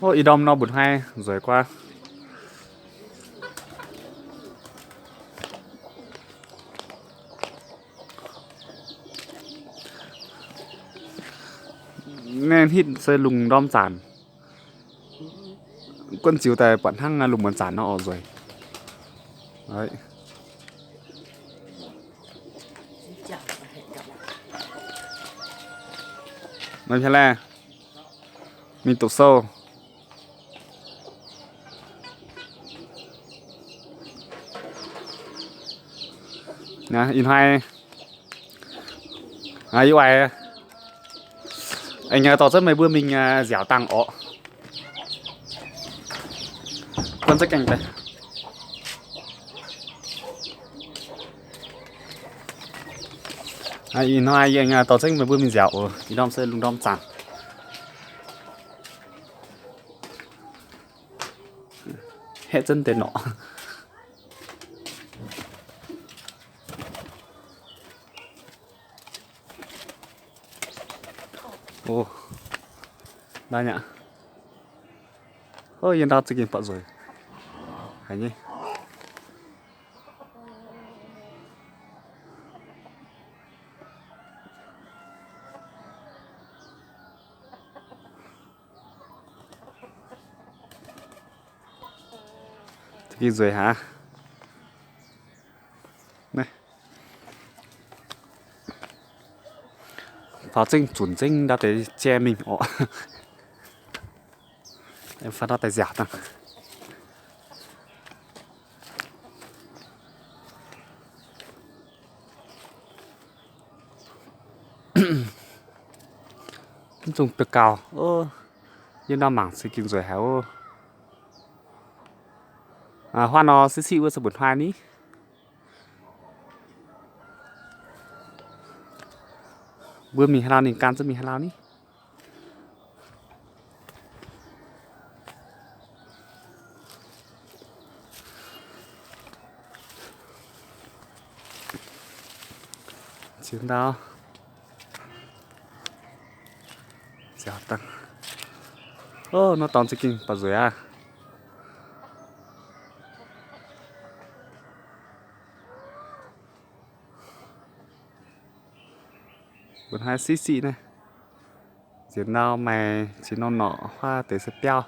Ov, ih ndorm nor mba'hnoi nzueic guaax. Naaiv hitv se lungh ndorm zanc. Guanh ziux daaih buatc hnangv lungh muonz zanc nor oc nzueic. Mv hiuv laeh mingh doqc sou. Ih hnoi yie oix aengx dorh zunv meih mbuo mingh nziaauc dangh orqc. Guanh za'gengh daaih. Ih hnoi yie aengx dorh zunv meih mbuo mingh nziaauc oc. Ih ndorm se lungh ndorm zanc. Haeqv zunv deix norqc. Ov, naaiv nyei. Ov, yie ndau za'gengh buatc nzueic haic nyei. Za'gengh nzueic haic. Naaiv faaux zengv zunc zengv ndau deix jai mingh orqc. Faaux ndau deix nziaauc dangh. Mv dungx biauv gaux. Ov, yie ndau mangc se gengh nzueic haic ov. Huaav nor siqv siqv wuov se mba'hnoi ni. Mbuo mingh haaix lauh ninh gan zunv mingh haaix lauh ni. Ziex ndau. Ziouc dangh. Ov, nor dorngx za'gengh baac nzueic aqv. Mbuo hnoi siqv siqv naaiv. Nziex ndau maaih ziex norm norqc, huaav deix se biauv.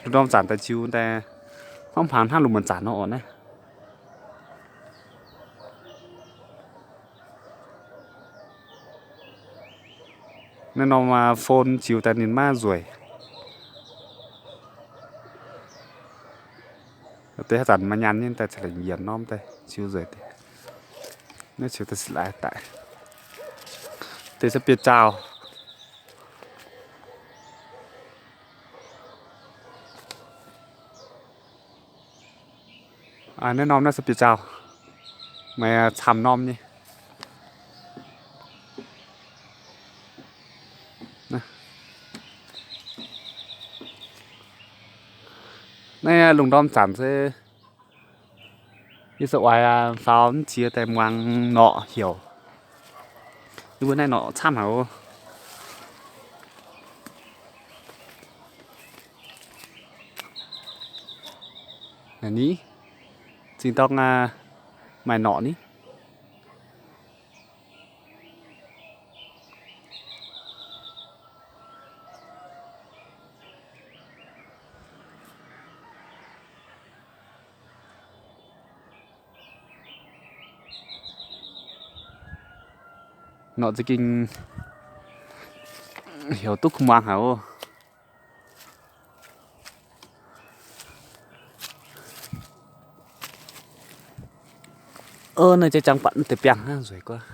Lungh ndorm zanc daaih ziux daaih hmuangv hmuangx hnangv lungh muonz zanc nor orqc naaiv. Naaiv norm phone ziux daaih ninh maiv nzueic. Deix haaix zanc maaih nyaanh nyei daaih cingx lengc yienc norm daaih ziux nzueic deix. Naaiv ziux daaih se laaix daic. Deix se bieqc zaux. Naaiv norm naaiv se bieqc zaux, maaih camv norm nyei. Naaiv lungh ndorm zanc se yie se oix faaux mv ziex daaih muangx norqc heuc. Yie mbuo naaiv norqc camv haic oc. Naaiv ni, zingh dorng maaih norqc ni. Norqc za'gengh heuc duqv kuh muangx haic oc. Naaiv jiex jangx buatc deix biangh hnangv nzueic guaax.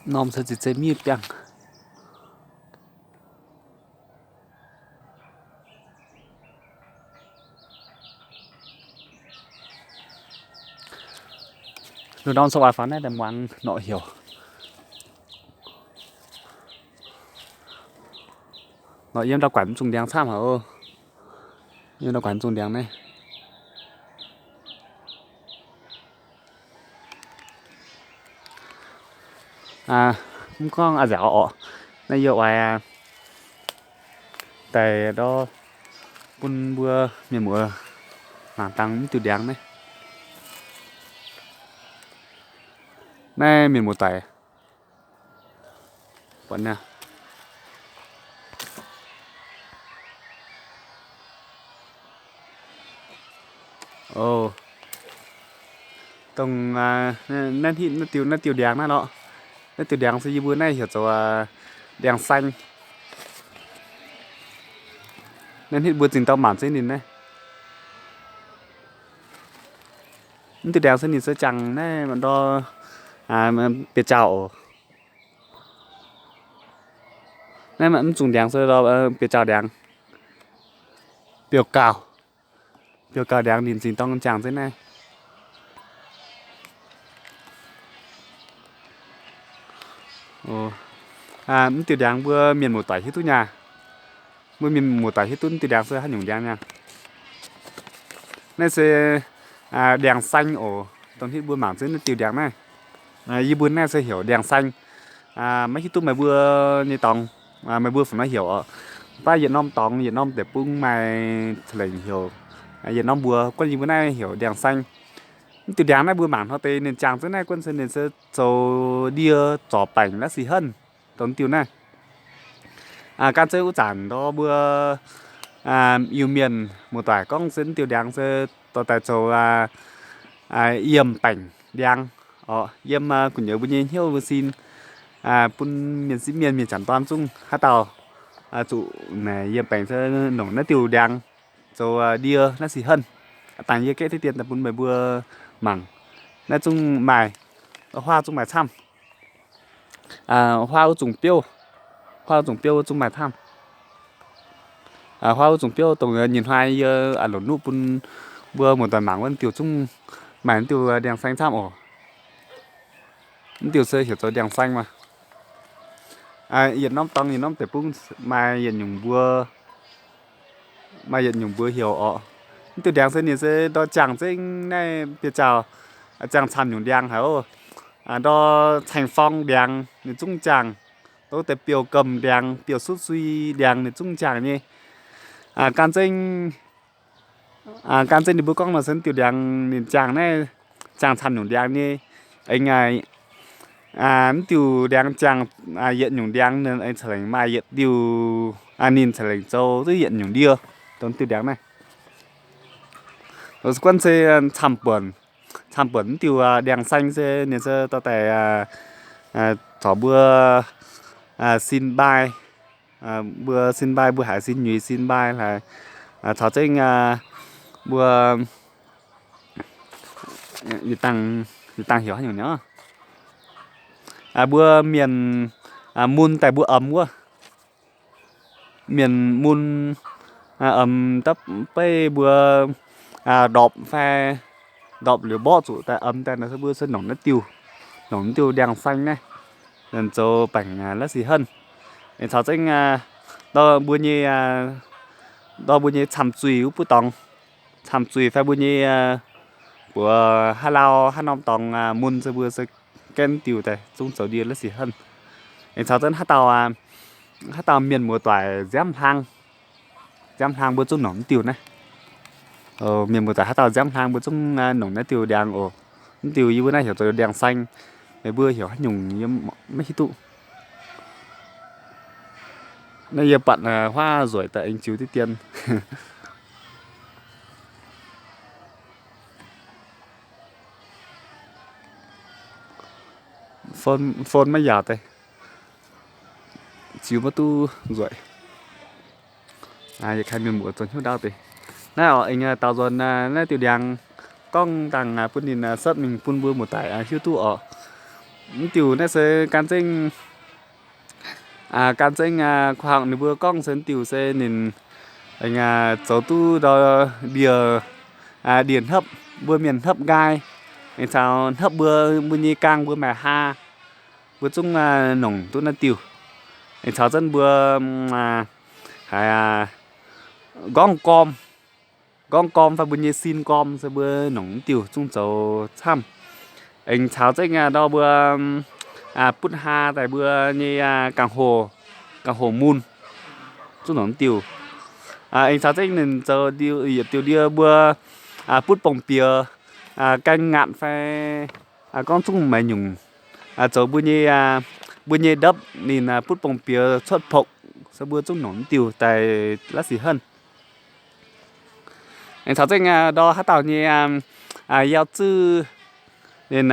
Norm se ziex zei miev biangh. Nor ndorm corc oix faaux naaiv daaih muangx norqc heuc. Norqc yiem ndau guaix mv zungh ndiangx camv haic oc. Yiem ndau guaix mv zungh ndiangx naaiv. Mv gorngv a'nziaauc orqc, naaiv yie oix daaih ndorv bun mbuo mienh muoz mangc dangh mv diuh ndiangx naaiv. Naaiv mienh muoz-doic, buatc naaiv. Dongh naaiv hitv naaiv diuh, naaiv diuh ndiangx naaiv lorqc. Naaiv diuh ndiangx se yie mbuo naaiv heuc zoux ndiangx saeng. Naaiv hitv mbuo zingh dauh mangc se ninh naaiv. Mv diuh ndiangx se ninh se jangx naaiv ndorm biauv-jauv oc. Naaiv mv zungh ndiangx se biauv-jauv ndiangx, biauv-gauh, biauv-gauh ndiangx ninh zingh dorng jangx se naaiv. Mv diuh ndiangx mbuo mienh muoz-doic hiuv duqv nyei. Mbuo mienh muoz-doic hiuv duqv mv diuh ndiangx se haaix nyungc ndiangx nyei. Naaiv se ndiangx saeng oc. Dongh hitv mbuo mangc se naaiv diuh ndiangx naaiv, yie mbuo naaiv se heuc ndiangx saeng. Maiv hiuv duqv meih mbuo nyei dorngx, meih mbuo fungc nor heuc oc. Mv baac yietc norm dorngx yietc norm deic-bung maaih ca'lengc heuc, yietc norm mbuox. Guanh yie mbuo naaiv heuc ndiangx saeng. Mv diuh ndiangx naaiv mbuo mangc hnoi deix ninh jangx zunv naaiv guanh se ninh se zoux ndie zorc baengc la'sic henv dongh diuh naaiv. Gan zeiv wuov zanc ndorm mbuo Iu-Mienh muoz-doic gorngv se mv diuh ndiangx se dorh daaih zoux yiemh baengc ndiangx oc. Yiem gu'nyuoz mbuo nyei hnyouv mbuo sin, bun mienh sieqv mienh mienh janx dorn zungv haaix dauh zuqc naaic yiemh baengc se nongc naaiv diuh ndiangx zoux ndie la'sic henv. Dangh yie gaeqv diqv dien daaih bun meih mbuo mangc. Naaiv zungv maaih, huaav zungv maaih camv. Huaav wuov zungh biouv, huaav wuov zungh biouv zungv maaih camv. Huaav wuov zungh biouv dongh nyei hnoi yie longc nuqv bun mbuo muoz-doic mangc wuov diuh zungv maaih diuh ndiangx saeng camv oc. Mv diuh se heuc zoux ndiangx saeng maah. Yietc norm dorngx yietc norm deic-bung maaih yietc nyungc mbuox, maaih yietc nyungc mbuox heuc oc. Mv diuh ndiangx se ninh se ndorm jangx zengv naaiv biauv-jauv, jangx camv nyungc ndiangx haic oc. Ndorm caeng-forng ndiangx ninh zungv jangx, ndorm deix biouv-gemh ndiangx, biouv-sutv sui ndiangx ninh zungv jangx nyei. Gan zengv, gan zengv ninh mbuo gorngv nor se mv diuh ndiangx ninh jangx naaiv, jangx camv nyungc ndiangx nyei. Aengx mv diuh ndiangx jangx yietc nyungc ndiangx ninh aengx ca'lengc maaih yietc diuh, ninh ca'lengc zoux duqv yietc nyungc ndie dongh mv diuh ndiangx naaiv. Guanh se camv buonc, camv buonc mv diuh ndiangx saeng se ninh se dorh daaih corc mbuo sin mbaai, mbuo sin mbaai, mbuo haiz sin nyuiz sin mbaai laaix, caux zengv mbuo, yie dangh heuc haaix nyungc nyei, mbuo mienh mun daaih mbuo omx wuov. Mienh mun omx dapv beiv mbuo ndorpc fai ndorpc liuz mborqv zuqc daaih omx daaih nor se mbuo se nongc naaiv diuh, nongc naaiv diuh ndiangx saeng naaiv, zoux baengc la'sic henv. Aengx caux zengv dorh mbuo nyei, dorh mbuo nyei camv zuih wuov buov dorngx, camv zuih fai mbuo nyei buoz haaix lauh haaix norm dorngx mun se mbuo se gaenv diuh daaih zungv zoux ndie la'sic henv. Aengx caux zengv haaix dauh, haaix dauh mienh muoz-doic nziaamv hlang, nziaamv hlang mbuo zungv nongc mv diuh naaiv. Mienh muoz-doic haaix dauh nziaamv hlang mbuo zungv nongc naaiv diuh ndiangx oc. Mv diuh yie mbuo naaiv heuc zoux ndiangx saeng, meih mbuo heuc haaix nyungc yie maiv hiuv duqv. Naaiv yie buatc huaav nzueic daaih aengx ziux diqv dien. Phone, phone maiv yaauc deix, ziux maiv duqv nzueic. Yietc kaaix mienh muoz zoux hnyouv ndau deix. Naaiv oc, aengx daaux nzuonx naaiv diuh ndiangx gorngv dangh bun ninh setv mingh bun mbuo muoz-doic hiuv duqv oc. Mv diuh naaiv se gan zengv, gan zengv kuh hangc ninh mbuo gorngv se mv diuh se ninh aengx zoux duqv ndau ndie, ndie hnopv, mbuo mienh hnopv nqaai. Aengx caux hnopv mbuo, mbuo nyei gaang mbuo maaih haa, mbuo zungv nongc duqv naaiv diuh. Aengx caux zengv mbuo haiz nqorngv gorm, nqorngv gorm fai mbuo nyei sin gorm se mbuo nongc naaiv diuh zungv zoux camv. Aengx caux zengv ndau mbuo butv haa daaih mbuo nyei gaang hoc, gaang hoc mun zungv nongc naaiv diuh. Aengx caux zengv ninh zoux yietc diuh ndie mbuo butv bong-bieqc, gaeng ngaatc fai gorngv zungv maaih nyungc zoux mbuo nyei, mbuo nyei ndopv ninh butv bong-bieqc cuotv pokv se mbuo zungv nongc naaiv diuh daaih la'sic henv. Aengx caux zengv ndau haaix dauh nyei yauv zuiv ninh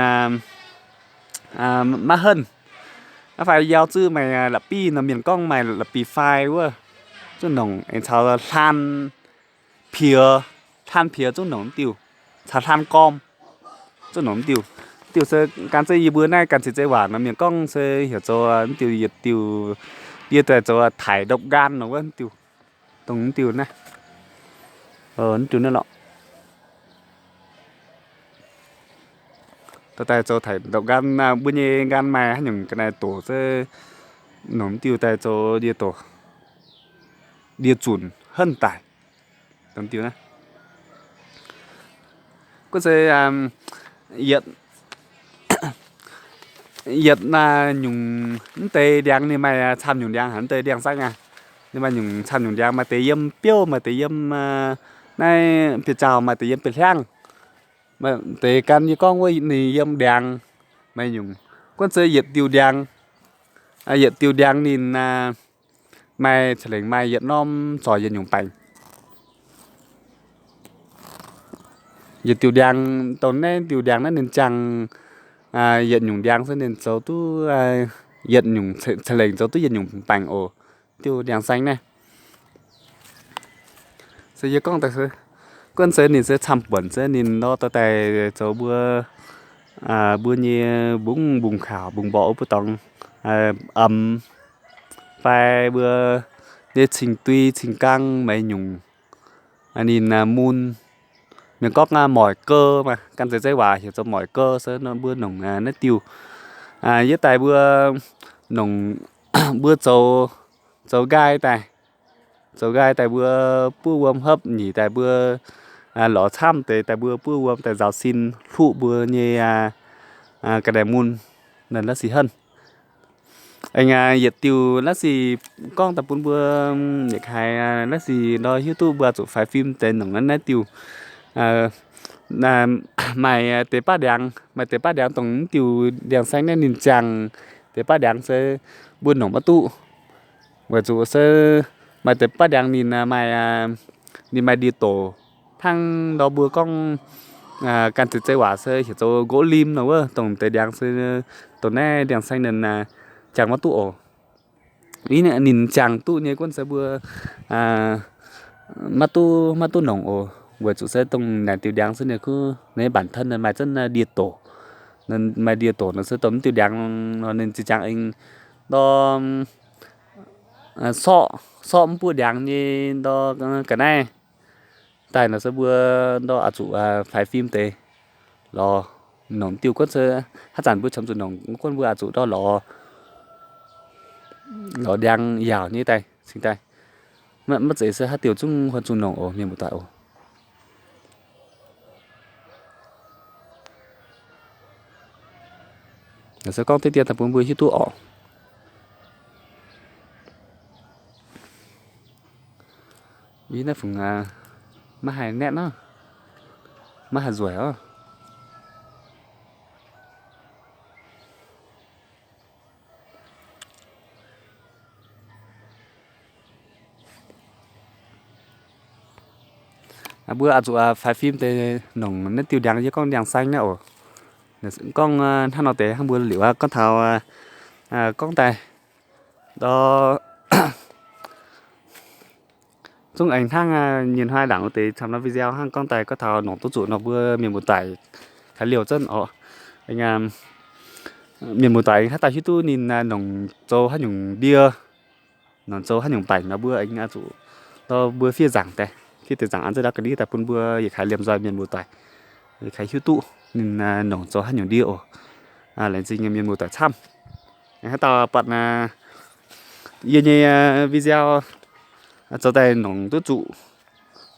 maiv henv, fai yauv zuiv maaih la'bieiv nor, mienh gorngv maaih la'bieiv-fai wuov, zungv nongc. Aengx caux hlaan piex, hlaan piex zungv nongc naaiv diuh, caux hlaan gorm zungv nongc naaiv diuh. Diuh se gan zeiv yie mbuo naaiv ganh ceix zeiv waac nor, mienh gorngv se heuc zoux naaiv diuh yietc diuh ndie daaih zoux taaix ndopv-nqaan nor wuov diuh, dongh naaiv diuh naaiv, naaiv diuh naaiv lorqc. Dorh daaih zoux taaix ndopv-nqaan, mbuo nyei nqaan maaih haaix nyungc ga'naaiv doqc se nongc diuh daaih zoux ndie doqc, ndie zunc henv daic. Dongh diuh naaiv gunv se yietc, yietc nyungc mv deix ndiangx ninh maaih camv nyungc ndiangx haic, mv deix ndiangx-saengv aqv. Ninh maaih nyungc camv nyungc ndiangx, maaih deix yiem biouv, maaih deix yiem naaiv biauv-zauh, maaih deix yiem biauv-hliangv, maaih deix gan yie gorngv wuov ninh yiem ndiangx. Maaih nyungc gunv se yietc diuh ndiangx, yietc diuh ndiangx ninh maaih ca'lengc maaih yietc norm zorc yietc nyungc baengc. Yietc diuh ndiangx, dongh naaiv diuh ndiangx naaiv ninh ziangh yietc nyungc ndiangx se ninh zoux duqv yietc nyungc, ca'lengc zoux duqv yietc nyungc baengc oc. Diuh ndiangx-saeng naaiv se yie gorngv daaih se, gunv se ninh se camv buonc se ninh nor dorh daaih zoux mbuo, mbuo nyei mbungv mbungv kaux mbungv mborqv wuov mbuo dorngx, m, fai mbuo nyei cing-dui cing-gaang maaih nyungc ninh mun. Mienh gorngv moic gou maah, gan zeiv zeiv waac heuc zoux moic gou se mbuo nongc naaiv diuh. Yie daaih mbuo nongc, mbuo zoux, zoux nqaai daaih, zoux nqaai daaih mbuo buov wuom hopv, nyic daaih mbuo lorz camv deix daaih mbuo buov wuom daaih nzaaux sin hluqv mbuo nyei ga'naaiv mun, naaiv la'sic henv. Aengx yietc diuh la'sic gorngv daaih bun mbuo yietc kaaix la'sic ndau hiuv duqv mbuo zuqc faix fim deix nongc naaiv diuh. Maaih deix baav ndiangx, maaih deix baav ndiangx dongh mv diuh ndiangx-saeng naaiv ninh ziangh deix baav ndiangx se mbuo nongc maiv duqv. Weic zuqc se maaih deix baav ndiangx ninh maaih, ninh maaih ndie-doc, hnangv ndau mbuo gorngv gan zeiv zeiv waac se heuc zoux nqoqv lim nor wuov, dongh deix ndiangx se dongh naaiv ndiangx-saeng ninh ziangh maiv duqv oc. Ninh ziangh duqv nyei gunv se mbuo maiv duqv, maiv duqv nongc oc. Weic zuqc se dongh naaic diuh ndiangx se ninh kuv nyei bản thân ninh maaih zunv ndie-doc. Maaih ndie-doc nor se dongh mv diuh ndiangx nor ninh ziangh aengx ndorm sorqv, sorqv mv buov ndiangx nyei ndorm ga'naaiv daaih nor se mbuo ndorm oix zuqc faix fim deix lorz nongc diuh gunv se haaix zanc mbuo qiemx zuqc nongc gunv mbuo oix zuqc ndorm lorz, lorz ndiangx yaauc nyei daaih cingx daaih. Maiv zeiz se haaix diuc zungv huon zuqc nongc oc, mienh muoz-doic oc. Naaiv se gorngv deix dien daaih bun mbuo hiuv duqv oc. Yie naaiv fungx maiv haih naetv nor, maiv haih nzueic oc. Mbuo oix zuqc faix fim deix nongc naaiv diuh ndiangx, yie gorngv ndiangx-saeng naaiv oc. Gorngv hnangv nor deix hnangv mbuo liuz gorngv taux, gorngv daaih ndorm zungv aengx hnangv nyei hnoi ndaangc wuov deix camv norm video hnangv gorngv daaih gorngv taux nongc duqv zuqc nor mbuo mienh muoz-doic kaaix liouh zunv oc. Mienh muoz-doic haaix dauh hiuv duqv ninh nongc zoux haaix nyungc ndie, nongc zoux haaix nyungc baengc nor mbuo aengx oix zuqc dorh mbuo fiev nzaangc daaih, fiev deix nzaangc an zengv ndau ga'ndiev daaih bun mbuo yietc kaaix liemh nzoih mienh muoz-doic. Yietc kaaix hiuv duqv ninh nongc zoux haaix nyungc ndie oc. Laengz zingh mienh muoz-doic camv. Haaix dauh buatc yie nyei video zoux daaih nongc duqv zuqc,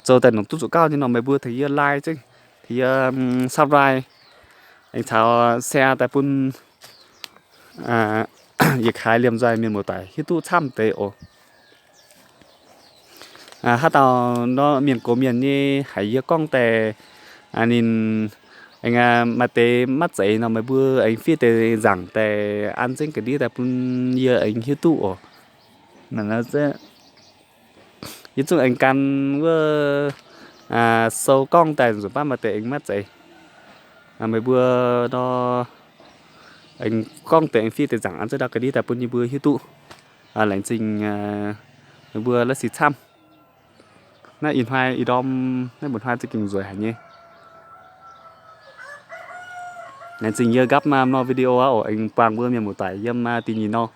zoux daaih nongc duqv zuqc gauh nyei nor, meih mbuo tengx yie like, tengx yie subscribe, aengx caux share daaih bun yietc kaaix liemh nzoih mienh muoz-doic hiuv duqv camv deix oc. Haaix dauh nor mienh gox mienh nyei haiz yie gorngv daaih ninh aengx maaih deix maiv zeiz nor, meih mbuo aengx fiev deix nzaangc daaih an zengv ga'ndiev daaih bun yie aengx hiuv duqv oc. Yie zungv aengx gan wuov sou gorngv daaih nzunc baav maaih deix aengx maiv zeiz. Meih mbuo nor aengx gorngv deix aengx fiev deix nzaangc an zengv ndau ga'ndiev daaih bun yie mbuo hiuv duqv. Laengz zingh meih mbuo la'sic camv. Naaiv ih hnoi ih ndorm, naaiv mba'hnoi za'gengh nzueic haic nyei. Laengz zingh yie nqapv mv norm video aqv oc. Aengx buangh mbuo mienh muoz-doic yiem da'nyeic norm.